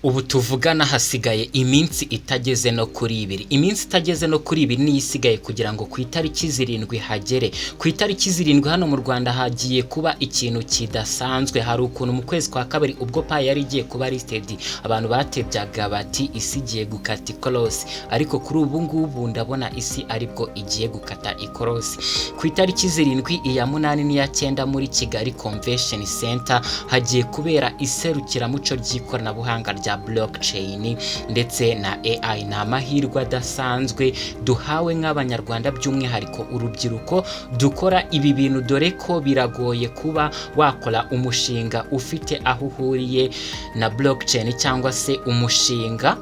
Ubu tuvugana hasigaye iminsi itageze no kuri 2. Iminsi itageze no kuri 2 niyo isigaye kugira ngo ku itariki 7 hagere. Ku itariki 7 hano mu Rwanda hagiye kuba ikintu kidasanzwe. Hari ukuntu mu kwezi kwa kabiri, ubwo Pi yari igiye kuba listed, abantu batebyaga bati isi igiye gukata ikorosi, ariko kuri ubu ngubu ndabona isi aribwo igiye gukata ikorosi. Ku itariki 7, iya 8 n'iya 9, muri Kigali Convention Center hagiye kubera iserukiramuco ry'ikoranabuhanga rya blockchain ndetse na AI. Ni amahirwe adasanzwe duhawe nk'Abanyarwanda, by'umwihariko urubyiruko dukora ibi bintu, dore ko biragoye kuba wakora umushinga ufite aho uhuriye na blockchain cyangwa se umushinga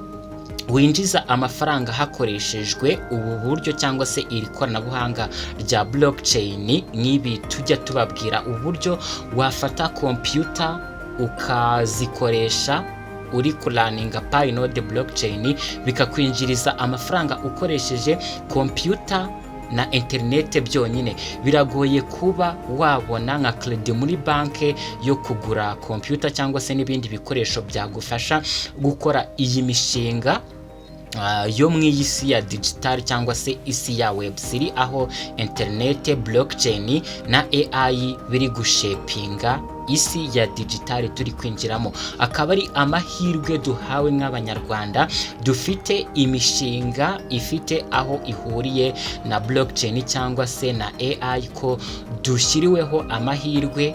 winjiza amafaranga hakoreshejwe ubu buryo cyangwa se iri koranabuhanga rya blockchain, nk'ibi tujya tubabwira, uburyo wafata computer ukazikoresha uri kurunninga Pi node blockchain, bikakwinjiriza amafaranga ukoresheje computer na interinete byonyine. Biragoye kuba wabona nka credit muri banki yo kugura computer cyangwa se n'ibindi bikoresho byagufasha gukora iyi mishinga yo mu iyi si ya digital cyangwa se isi ya Web3, aho interinete, blockchain na AI biri gushapinga isi ya digital turi kwinjiramo. Akaba ari amahirwe duhawe nk'Abanyarwanda dufite imishinga ifite aho ihuriye na blockchain cyangwa se na AI, ko dushyiriweho amahirwe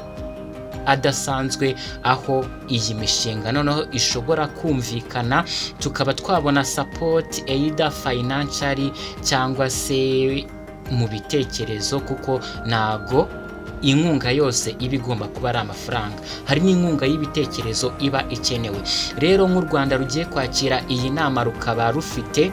adasanzwe, aho iyi mishinga noneho ishobora kumvikana, tukaba twabona support either financially cyangwa se mu bitekerezo, kuko ntago inkunga yose iba igomba kuba ari amafaranga, hari n'inkunga y'ibitekerezo iba ikenewe. Rero nk'u Rwanda rugiye kwakira iyi nama, rukaba rufite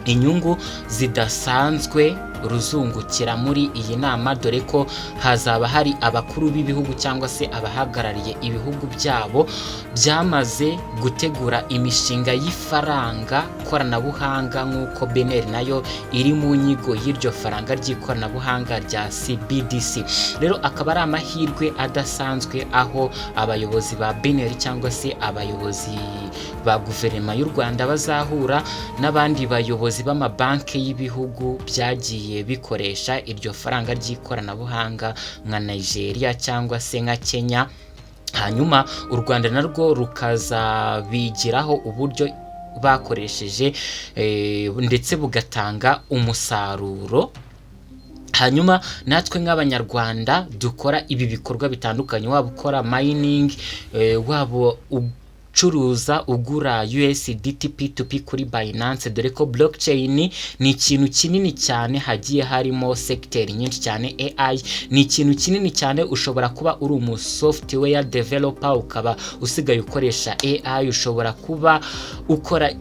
inyungu zidasanzwe ruzungukira muri iyi nama, dore ko hazaba hari abakuru b'ibihugu cyangwa se abahagarariye ibihugu byabo byamaze gutegura imishinga y'ifaranga koranabuhanga, nk'uko BNR nayo iri mu nyigo y'iryo faranga ry'ikoranabuhanga rya CBDC. Rero akaba ari amahirwe adasanzwe, aho abayobozi ba BNR cyangwa se abayobozi ba guverinoma y'u Rwanda bazahura n'abandi bayobozi b'amabanki y'ibihugu byagiye bikoresha iryo faranga ry'ikoranabuhanga, nka Nigeria cyangwa se nka Kenya, hanyuma u Rwanda narwo rukazabigiraho uburyo bakoresheje ndetse bugatanga umusaruro. Hanyuma natwe nk'Abanyarwanda dukora ibi bikorwa bitandukanye, waba ukora mining, waba ucuruza, ugura USDT P2P kuri Binance, dore ko blockchain ni ikintu kinini cyane, hagiye harimo secteur nyinshi cyane. AI ni ikintu kinini cyane. Ushobora kuba uri umu software developer ukaba usigaye ukoresha AI, ushobora kuba ukora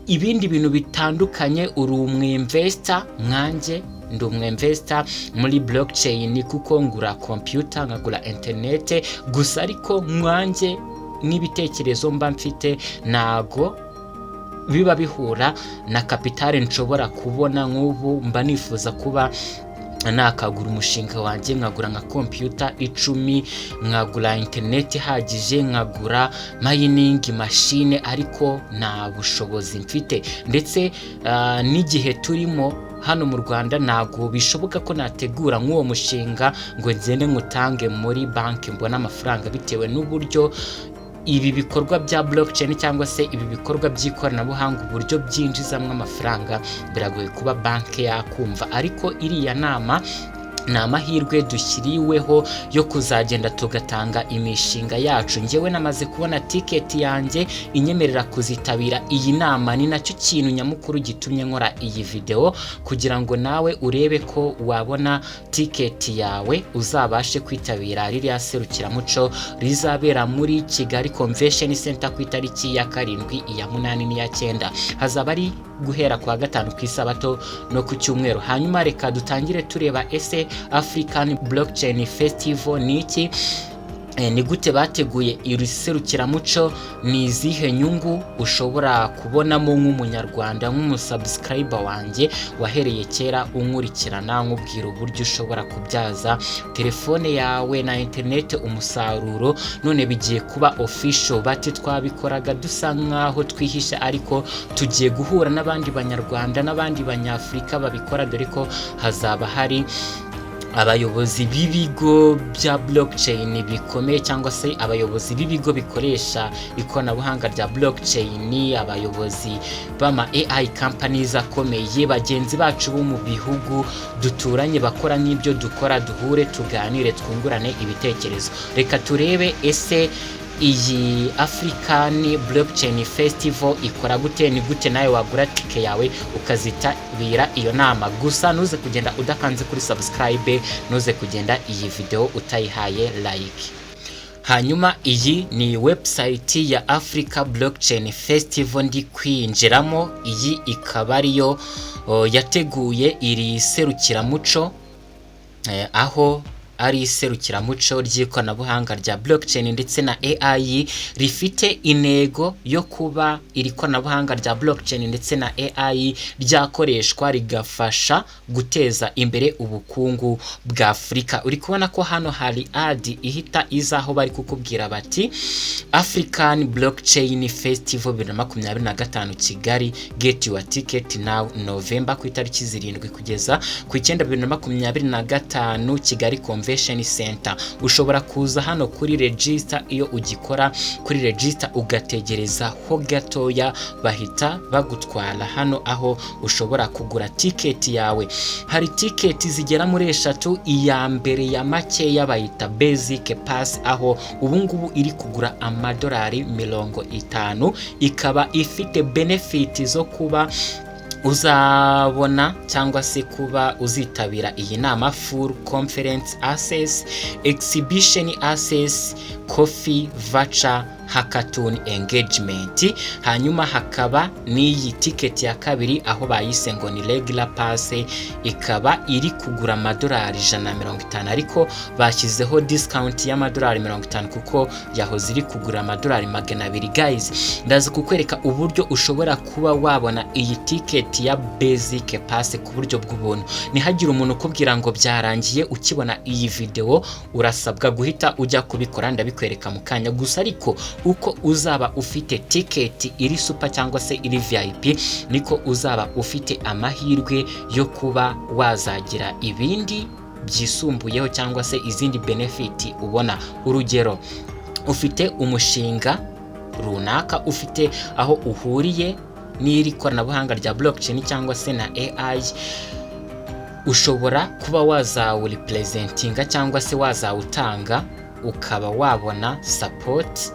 ibindi bintu bitandukanye, uri umu investor nkanjye. Ndi umu investor muri blockchain kuko ngura computer, nkagura internet gusa, ariko nkanjye n'ibitekerezo mba mfite ntago biba bihura na capital nshobora kubona. Nk'ubu mba nifuza kuba nakagura umushinga wanjye, nkagura nka computer 10, nkagura interineti ihagije, nkagura mining machine, ariko nta bushobozi mfite. Ndetse n'igihe turimo hano mu Rwanda, ntabwo bishoboka ko nategura nk'uwo mushinga ngo ngende nywutange muri banki mbone amafaranga, bitewe n'uburyo ibi bikorwa bya blockchain cyangwa se ibi bikorwa by'ikoranabuhanga, uburyo byinjizamo amafaranga, biragoye kuba banki yakumva. Ariko iriya nama ni amahirwe dushyiriweho yo kuzagenda tugatanga imishinga yacu. Njyewe namaze kubona tiketi yanjye inyemerera kuzitabira iyi nama. Ni nacyo kintu nyamukuru gitumye nkora iyi videwo, kugira ngo nawe urebe ko wabona tiketi yawe, uzabashe kwitabira ririya serukiramuco rizabera muri Kigali Convention Center ku itariki ya 7, iya 8 n'iya 9. Hazaba ari guhera ku wa gatanu, ku isabato no ku cyumweru. Hanyuma reka dutangire tureba: ese African Blockchain Festival ni iki? Ni gute bateguye iri serukiramuco? Ni izihe nyungu ushobora kubonamo nk'Umunyarwanda, nk'umusubscriber wanjye wahereye kera unkurikirana, nkubwira uburyo ushobora kubyaza telefone yawe na interineti umusaruro? None bigiye kuba official. Bati twabikoraga dusa nk'aho twihishe, ariko tugiye guhura n'abandi Banyarwanda n'abandi Banyafurika babikora, dore ko hazaba hari abayobozi b'ibigo bya blockchain bikomeye, cyangwa se abayobozi b'ibigo bikoresha ikoranabuhanga rya blockchain, abayobozi b'ama AI companies akomeye, bagenzi bacu bo mu bihugu duturanye bakora n'ibyo dukora, duhure, tuganire, twungurane ibitekerezo. Reka turebe, ese iyi African Blockchain Festival ikora gute? Ni gute nawe wagura tike yawe ukazitabira iyo nama? Gusa ntuze kugenda udakanze kuri subscribe, ntuze kugenda iyi video utayihaye like. Hanyuma iyi ni website ya Africa Blockchain Festival ndi kwinjiramo. Iyi ikaba ariyo yateguye iri serukiramuco, aho ari iserukiramuco ry'ikoranabuhanga rya blockchain ndetse na AI, rifite intego yo kuba iri koranabuhanga rya blockchain ndetse na AI ryakoreshwa rigafasha guteza imbere ubukungu bwa Afurika. Uri kubona ko hano hari ad ihita iza, aho bari kukubwira bati "African Blockchain Festival 2025 Kigali, get your ticket now, November ku itariki 7 kugeza ku 9 2025, Kigali Convention Center". Ushobora kuza hano kuri register. Iyo ugikora kuri register ugategereza ho gatoya, bahita bagutwara hano aho ushobora kugura tiketi yawe. Hari tiketi zigera muri eshatu. Iya mbere ya makeya bayita basic pass, aho ubu ngubu iri kugura amadolari 50, ikaba ifite benefit zo kuba uzabona cyangwa se kuba uzitabira iyi nama full conference access, exhibition access, coffee voucher, hackathon engagement. Hanyuma hakaba n'iyi tiketi ya kabiri, aho bayise ngo ni regular pass, ikaba iri kugura amadolari 150, ariko bashyizeho discount y'amadolari 50 kuko yahoze iri kugura amadolari 200. Guys, ndaza kukwereka uburyo ushobora kuba wabona iyi tiketi ya basic pass ku buryo bw'ubuntu. Ntihagire umuntu ukubwira ngo byarangiye. Ukibona iyi video urasabwa guhita ujya kubikora, ndabikwereka mu kanya. Gusa ariko uko uzaba ufite tiketi iri super cyangwa se iri VIP, niko uzaba ufite amahirwe yo kuba wazagira ibindi byisumbuyeho cyangwa se izindi benefit ubona. Urugero, ufite umushinga runaka ufite aho uhuriye n'iri koranabuhanga rya blockchain cyangwa se na AI, ushobora kuba wazawurepresentinga cyangwa se wazawutanga, ukaba wabona support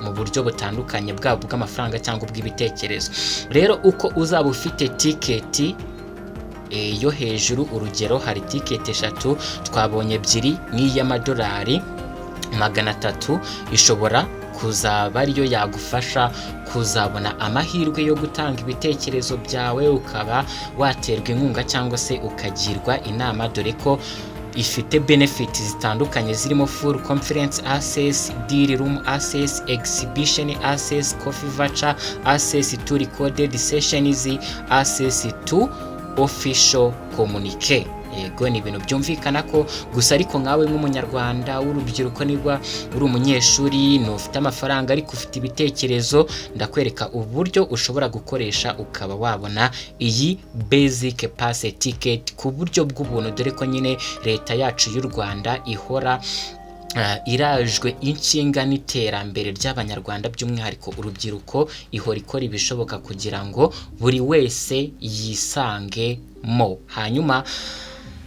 mu buryo butandukanye, bwaba ubw'amafaranga cyangwa ubw'ibitekerezo. Rero uko uzaba ufite tiketi yo hejuru, urugero hari tiketi eshatu twabonye, ebyiri nk'iy'amadolari 300 ishobora kuzaba ariyo yagufasha kuzabona amahirwe yo gutanga ibitekerezo byawe, ukaba waterwa inkunga cyangwa se ukagirwa inama, dore ko ifite benefit zitandukanye zirimo full conference access, deal room access, exhibition access, coffee voucher, access to recorded sessions, access to official communique. Yego, ni ibintu byumvikana ko gusa ariko nkawe nk'Umunyarwanda w'urubyiruko, niba uri umunyeshuri, ntufite amafaranga ariko ufite ibitekerezo, ndakwereka uburyo ushobora gukoresha ukaba wabona iyi basic pass ticket ku buryo bw'ubuntu, dore ko nyine leta yacu y'u Rwanda ihora irajwe inshinga n'iterambere ry'Abanyarwanda, by'umwihariko urubyiruko. Ihora ikora ibishoboka kugira ngo buri wese yisangemo. Hanyuma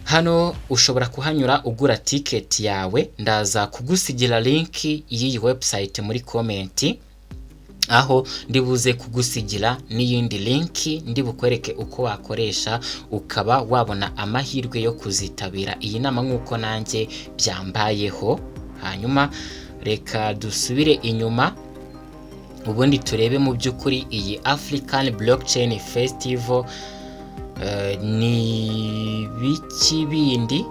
hano ushobora kuhanyura ugura tiketi yawe. Ndaza kugusigira link y'iyi website muri comment, aho ndibuze kugusigira n'iyindi link ndi bukwereke uko wakoresha ukaba wabona amahirwe yo kuzitabira iyi nama nk'uko nanjye byambayeho. Hanyuma reka dusubire inyuma, ubundi turebe mu by'ukuri iyi African Blockchain Festival ni biki bindi.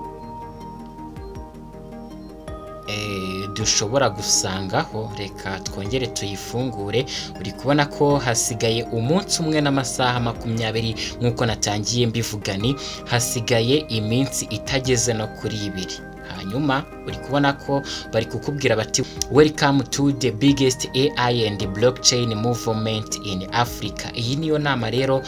dushobora gusangaho. Reka twongere tuyifungure. Uri kubona ko hasigaye umunsi umwe n'amasaha 20. Nk'uko natangiye mbivuga, ni hasigaye iminsi itageze no kuri 2. Hanyuma uri kubona ko bari kukubwira bati: "Welcome to the biggest AI and blockchain movement in Africa." Iyi niyo nama rero,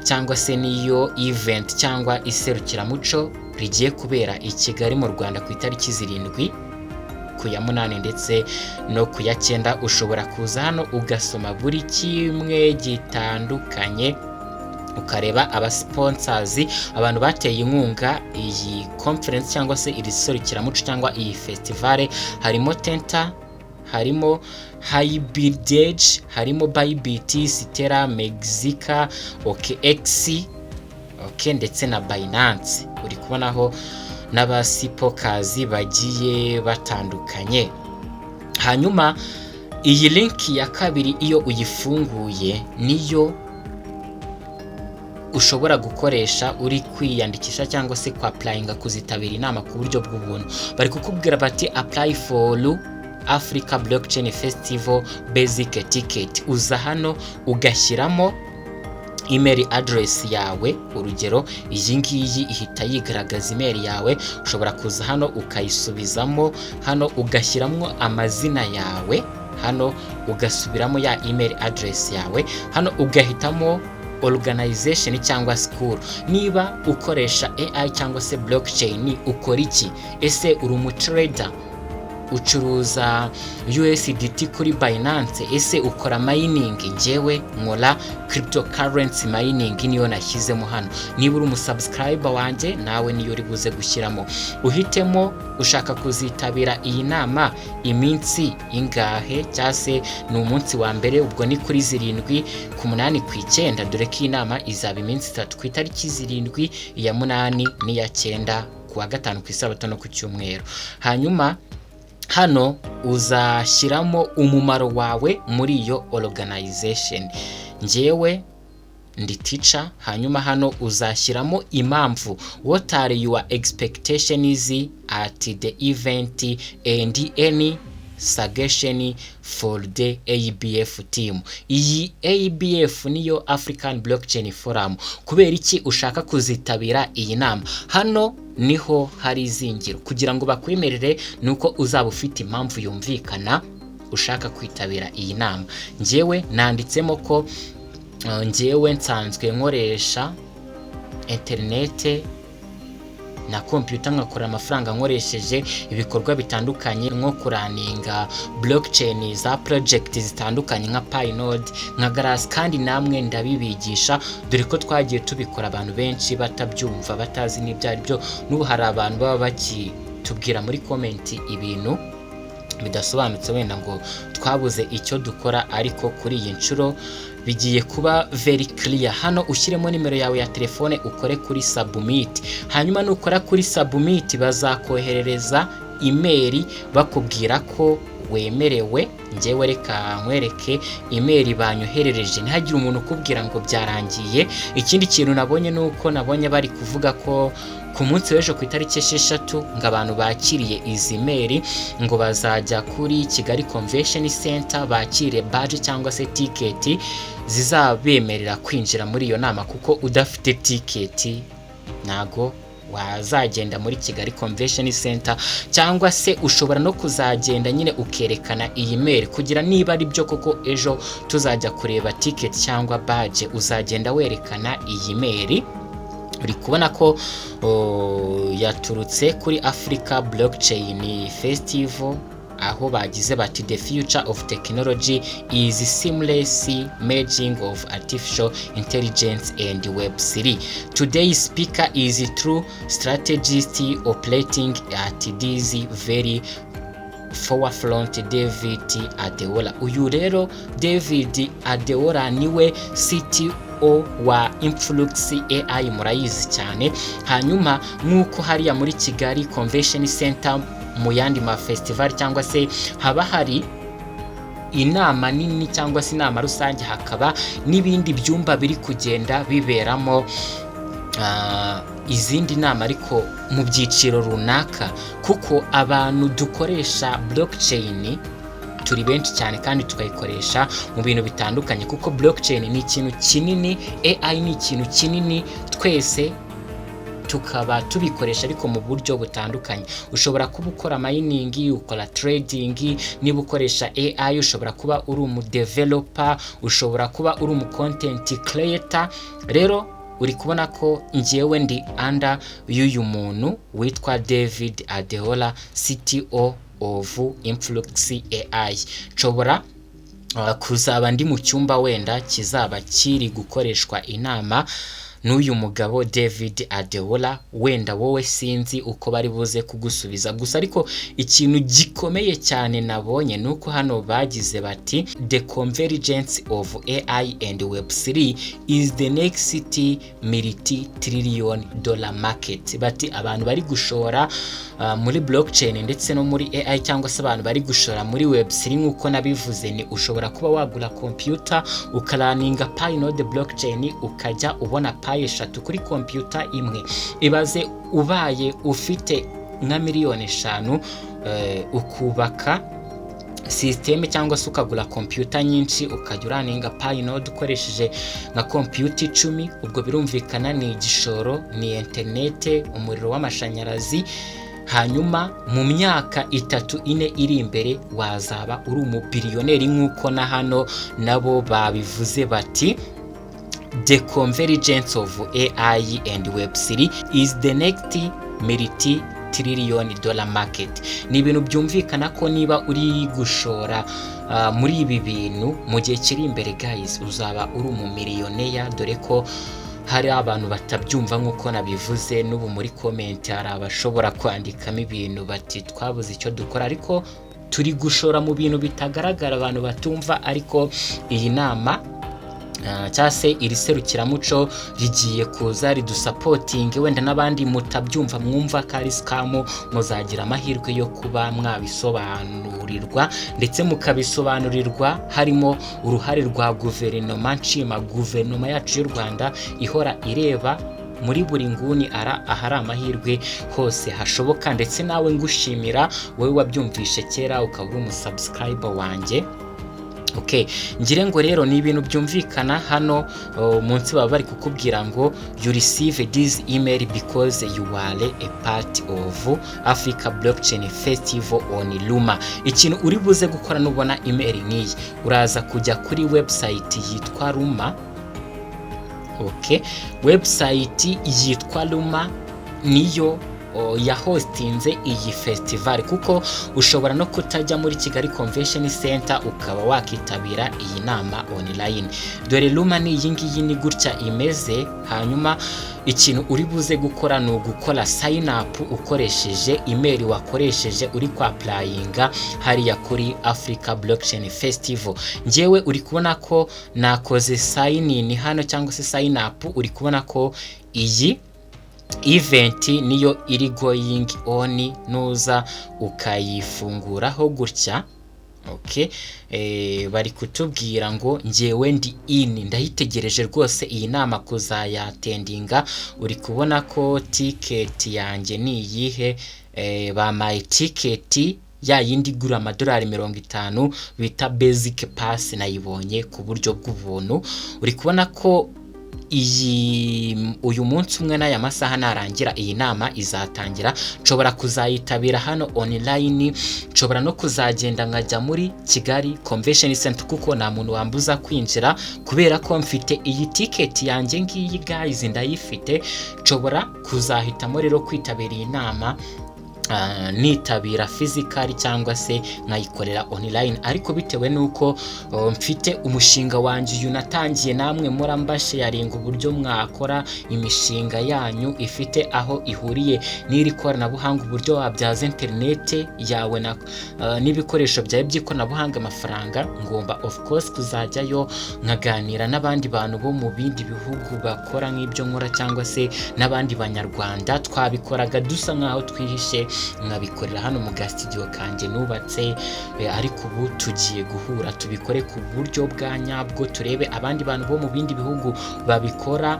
cyangwa se niyo event cyangwa iserukiramuco rigiye kubera i Kigali mu Rwanda ku itariki 7, ku ya 8 ndetse no ku ya 9. Ushobora kuza hano ugasoma buri kimwe gitandukanye, ukareba abasponsors, abantu bateye inkunga iyi conference cyangwa se iri serukiramuco cyangwa iyi festival. Harimo Tenta, harimo Hybridage, harimo Bybit, Stellar, MEXC, OKX, OK, ndetse na Binance. Uri kubonaho n'abaspokazi bagiye batandukanye. Hanyuma iyi link ya kabiri, iyo uyifunguye, niyo ushobora gukoresha uri kwiyandikisha cyangwa se kwapplyinga kuzitabira inama ku buryo bw'ubuntu. Bari kukubwira bati: "Apply for Africa Blockchain Festival basic ticket." Uza hano ugashyiramo email address yawe. Urugero, iyi ngiyi ihita yigaragaza email yawe. Ushobora kuza hano ukayisubizamo, hano ugashyiramo amazina yawe, hano ugasubiramo ya email address yawe, hano ugahitamo organization cyangwa school. Niba ukoresha AI cyangwa se blockchain, ukora iki? Ese uri umutrader, ucuruza USDT kuri Binance? Ese ukora mining? Njyewe nkora cryptocurrency mining, niyo nashyizemo hano. Niba uri umusubscriber wanjye, nawe niyo uri buze gushyiramo. Uhitemo ushaka kuzitabira iyi nama iminsi ingahe, cyangwa se ni umunsi wa mbere, ubwo ni kuri 7, ku 8, ku 9, dore ko iyi nama izaba iminsi 3, ku itariki 7, iya 8 n'iya 9, ku wa gatanu, ku isabato no ku cyumweru. Hanyuma hano uzashyiramo umumaro wawe muri iyo organization. Njyewe ndi teacher. Hanyuma hano uzashyiramo impamvu: "What are your expectations at the event and any suggestion for the ABF team?" Iyi ABF niyo African Blockchain Forum. Kubera iki ushaka kuzitabira iyi nama? Hano niho hari izingiro. Kugira ngo bakwemerere, ni uko uzaba ufite impamvu yumvikana ushaka kwitabira iyi nama. Njyewe nanditsemo ko njyewe nsanzwe nkoresha interinete na kompiyuta, nkakora amafaranga nkoresheje ibikorwa bitandukanye nko kurunninga blockchain za project zitandukanye nka Pi Node, nka Grass, kandi namwe ndabibigisha, dore ko twagiye tubikora abantu benshi batabyumva, batazi n'ibyo ari byo. N'ubu hari abantu baba bakitubwira muri comment ibintu bidasobanutse, wenda ngo twabuze icyo dukora, ariko kuri iyi nshuro bigiye kuba very clear. Hano ushyiremo nimero yawe ya telefone, ukore kuri submit. Hanyuma nukora kuri submit, bazakoherereza email bakubwira ko wemerewe. Njyewe reka nkwereke email banyoherereje, ntihagire umuntu ukubwira ngo byarangiye. Ikindi kintu nabonye ni uko nabonye bari kuvuga ko ku munsi w'ejo, ku itariki 6, ngo abantu bakiriye izi mail ngo bazajya kuri Kigali Convention Center bakire badge cyangwa se tiketi zizabemerera kwinjira muri iyo nama, kuko udafite tiketi ntago wazagenda muri Kigali Convention Center. Cyangwa se ushobora no kuzagenda nyine ukerekana iyi mail, kugira niba ari byo koko ejo tuzajya kureba tiketi cyangwa badge, uzagenda werekana iyi mail. Uri kubona ko yaturutse kuri Africa Blockchain Festival, aho bagize bati: "The future of technology is seamless merging of artificial intelligence and Web3. Today's speaker is a true strategist operating at this very forefront, David Adewola." Uyu rero David Adewola niwe CTO wa Influx AI, murayizi cyane. Hanyuma nk'uko hariya muri Kigali Convention Center, mu yandi ma festival, cyangwa se haba hari inama nini cyangwa se inama rusange, hakaba n'ibindi byumba biri kugenda biberamo. Izindi nama ariko mu byiciro runaka, kuko abantu dukoresha blockchain turi benshi cyane kandi tukayikoresha mu bintu bitandukanye, kuko blockchain ni ikintu kinini, AI ni ikintu kinini, twese tukaba tubikoresha ariko mu buryo butandukanye. Ushobora kuba ukora mining, ukora trading, niba ukoresha AI ushobora kuba uri umu developer, ushobora kuba uri umu content creator. Rero uri kubona ko njyewe ndi under y'uyu muntu witwa David Adeola, CTO of Influx AI. Nshobora kuzaba ndi mu cyumba wenda kizaba kiri gukoreshwa inama n'uyu mugabo David Adeola. Wenda wowe sinzi uko bari buze kugusubiza gusa, ariko ikintu gikomeye cyane nabonye ni uko hano bagize bati: "The convergence of AI and Web3 is the next multi trillion dollar market." Bati abantu bari gushora muri blockchain ndetse no muri AI, cyangwa se abantu bari gushora muri Web3, nk'uko nabivuze, ni ushobora kuba wagura computer ukaraninga Pi Node blockchain, ukajya ubona Pi 3 kuri computer imwe. Ibaze ubaye ufite nka miliyoni 5, ukubaka système cyangwa se ukagura computer nyinshi, ukajya uraninga Pi Node ukoresheje nka computer 10. Ubwo birumvikana ni igishoro, ni interinete, umuriro w'amashanyarazi. Hanyuma mu myaka 3, 4 iri imbere wazaba uri umubillionaire, nk'uko na hano nabo babivuze bati: "The convergence of AI and Web3 is the next multi trillion dollar market." Ni ibintu byumvikana ko niba uri gushora muri ibi bintu, mu gihe kiri imbere, guys, uzaba uri umumillionaire, dore ko hari abantu batabyumva nk'uko nabivuze. N'ubu muri comment hari abashobora kwandikamo ibintu bati: "Twabuze icyo dukora, ariko turi gushora mu bintu bitagaragara, abantu batumva." Ariko iyi nama cyangwa se iri serukiramuco rigiye kuza ridusupportinge. Wenda n'abandi mutabyumva, mwumva ko ari scam, muzagira amahirwe yo kuba mwabisobanurirwa, ndetse mukabisobanurirwa harimo uruhare rwa guverinoma. Nshima guverinoma yacu y'u Rwanda ihora ireba muri buri nguni ara ahari amahirwe hose hashoboka. Ndetse nawe ngushimira wowe wabyumvishe kera ukaba uri umusubscriber wanjye. Okay, ngire ngo rero ni ibintu byumvikana. Hano munsi baba bari kukubwira ngo: "You receive this email because you are a part of Africa Blockchain Festival on Luma." Ikintu uri buze gukora nubona email nk'iyi, uraza kujya kuri website yitwa Luma. Okay, website yitwa Luma niyo ya hostinze iyi festival, kuko ushobora no kutajya muri Kigali Convention Center ukaba wakitabira iyi nama online. Dore Luma ni iyi ngiyi, ni gutya imeze. Hanyuma ikintu uri buze gukora ni ugukora sign up ukoresheje email wakoresheje uri kwa applyinga hariya kuri Africa Blockchain Festival. Njyewe uri kubona ko nakoze sign in hano cyangwa se sign up. Uri kubona ko iyi event niyo iri going on. Nuza ukayifunguraho gutya, okay, bari kutubwira ngo njyewe ndi in, ndayitegereje rwose iyi nama kuzayattendinga. Uri kubona ko ticket yanjye ni iyihe? Bampaye ticket ya yindi igura amadolari 50 bita basic pass, nayibonye ku buryo bw'ubuntu. Uri kubona ko iyi uyu munsi umwe n'aya masaha narangira iyi nama izatangira. Nshobora kuzayitabira hano online, nshobora no kuzagenda nkajya muri Kigali Convention Center, kuko nta muntu wambuza kwinjira kubera ko mfite iyi ticket yanjye. Ngiyi, guys, ndayifite. Nshobora kuzahitamo rero kwitabira iyi nama, nitabira physical cyangwa se nkayikorera online. Ariko bitewe n'uko mfite umushinga wanjye uyu natangiye, namwe murambasharinga uburyo mwakora imishinga yanyu ifite aho ihuriye n'iri koranabuhanga, uburyo wabyaza interinete yawe na n'ibikoresho byawe by'ikoranabuhanga amafaranga, ngomba of course kuzajyayo nkaganira n'abandi bantu bo mu bindi bihugu bakora nk'ibyo nkora, cyangwa se n'abandi Banyarwanda twabikoraga dusa nk'aho twihishe, nkabikorera hano mu gasitidiyo kanjye nubatse, ariko ubu tugiye guhura tubikore ku buryo bwa nyabwo, turebe abandi bantu bo mu bindi bihugu babikora.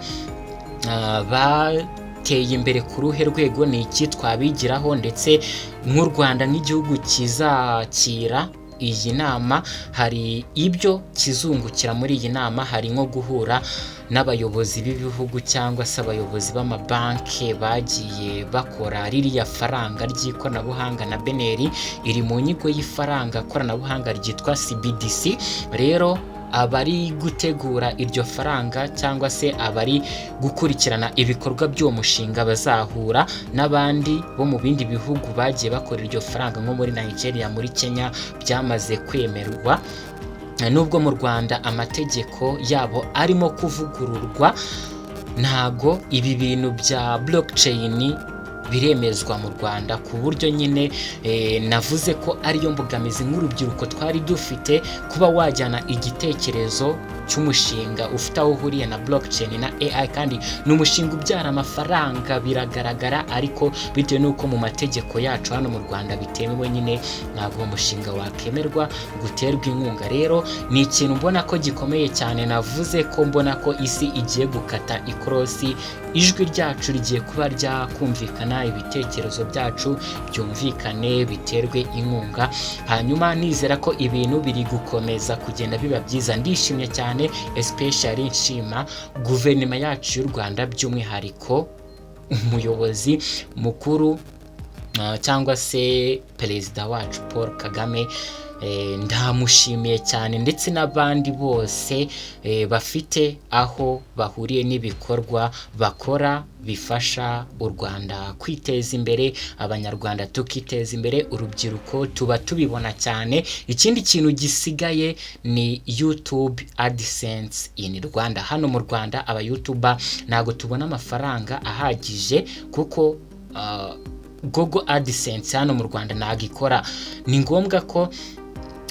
Bateye imbere ku ruhe rwego? Ni iki twabigiraho? Ndetse nk'u Rwanda, nk'igihugu kizakira iyi nama, hari ibyo kizungukira muri iyi nama. Hari nko guhura n'abayobozi b'ibihugu cyangwa se abayobozi b'amabanki bagiye bakora ririya faranga ry'ikoranabuhanga, na BNR iri mu nyigo y'ifaranga koranabuhanga ryitwa CBDC. Rero abari gutegura iryo faranga cyangwa se abari gukurikirana ibikorwa by'uwo mushinga bazahura n'abandi bo mu bindi bihugu bagiye bakora iryo faranga, nko muri Nigeria, muri Kenya byamaze kwemerwa, nubwo mu Rwanda amategeko yabo arimo kuvugururwa. Ntago ibi bintu bya blockchain biremezwa mu Rwanda, ku buryo nyine navuze ko ariyo mbogamizi nk'urubyiruko twari dufite, kuba wajyana igitekerezo cy'umushinga ufite aho uhuriye na blockchain na AI, kandi ni umushinga ubyara amafaranga, biragaragara, ariko bitewe n'uko mu mategeko yacu hano mu Rwanda bitemewe nyine, ntabwo uwo mushinga wakemerwa guterwa inkunga. Rero ni ikintu mbona ko gikomeye cyane. Navuze ko mbona ko isi igiye gukata ikorosi, ijwi ryacu rigiye kuba ryakumvikana, ibitekerezo byacu byumvikane, biterwe inkunga. Hanyuma nizera ko ibintu biri gukomeza kugenda biba byiza. Ndishimye cyane, especially nshima guverinoma yacu y'u Rwanda, by'umwihariko umuyobozi mukuru cyangwa se perezida wacu Paul Kagame. Ndamushimiye cyane, ndetse n'abandi bose bafite aho bahuriye n'ibikorwa bakora bifasha u Rwanda kwiteza imbere, Abanyarwanda tukiteza imbere, urubyiruko tuba tubibona cyane. Ikindi kintu gisigaye ni YouTube AdSense in Rwanda. Hano mu Rwanda aba YouTuber ntabwo tubona amafaranga ahagije, kuko Google AdSense hano mu Rwanda ntabwo ikora. Ni ngombwa ko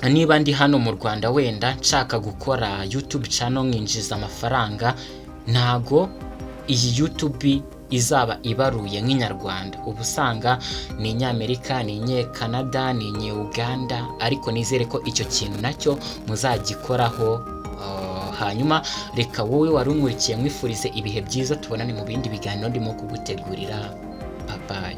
niba ndi hano mu Rwanda, wenda nshaka gukora YouTube channel nkinjiza amafaranga, ntago iyi YouTube izaba ibaruye nk'inyarwanda, uba usanga ni inyamerika, ni inye Canada, ni inye Uganda. Ariko nizere ko icyo kintu nacyo muzagikoraho. Hanyuma reka wowe wari unkurikiye nkwifurize ibihe byiza, tubonane mu bindi biganiro ndimo kugutegurira. Bye bye.